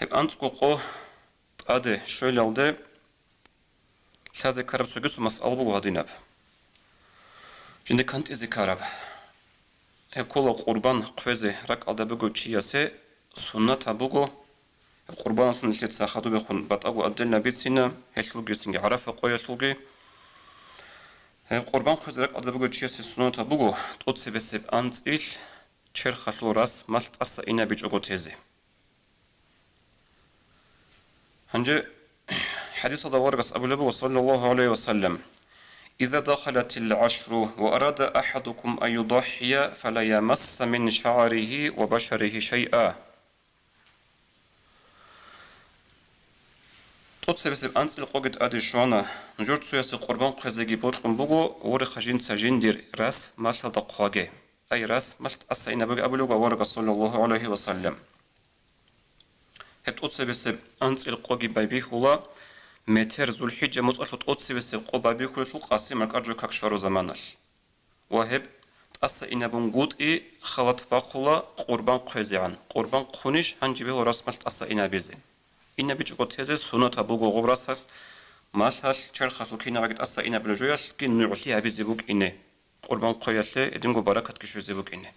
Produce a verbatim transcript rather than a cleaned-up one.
Гьеб анцӀго къо тӀаде щвелалде лъазе ккараб цогидаб масъала буго гьадинаб. Жинда кантӀизе ккараб. Гьеб ккола къурбан хъвезе ракӀалда бугев чиясе суннатаб буго, гьеб къурбаналъун нилъеца хадубехун батӀаго отдельно бицина, гьелъулгицинги ГӀарафа къоялъулги. Гьеб къурбан хъвезе ракӀалда бугев чиясе суннатаб буго тӀоцебесеб анцӀил черхалъул рас малъ тӀаса инабичӀого тезе. Гьанже хӀадисалда аварагас абулеб буго, саллаллагьу гӀалайгьи ва саллам: «Иза дахалатил гӀашру ва арада ахӀадукум ан юдахӀия, фала ямасса мин шагӀаригьи ва башаригьи шайъа». ТӀоцебесеб анцӀил къоги тӀаде щвана, нужер цоясе къурбан хъвезеги бокьун буго, ворехъа жинца жиндир рас малъалда хъваге. Ай рас малъ тӀаса инабуге абулеб буго аварагас, саллаллагьу гӀалайгьи ва саллам. Гьеб тӀоцебесеб анцӀил къоги байбихьула метер ЗулхӀиджа моцӀалъул тӀоцебесеб къо байбихьулелъул къаси маркӀачӀул как щвараб заманалъ. Ва гьеб тӀаса инабунгутӀи халат бахъула къурбан хъвезегӀан. Къурбан хъунищ гьанже бегьула рас малъ тӀаса инабизе. ИнабичӀого тезе суннатаб буго гъоб расалъ, малъалъ, черхалъул кинабаги тӀаса инабулеб жоялъги нугӀлъи гьабизе букӀине, къурбан хъвеялъе гьединго баракатги щвезе букӀине.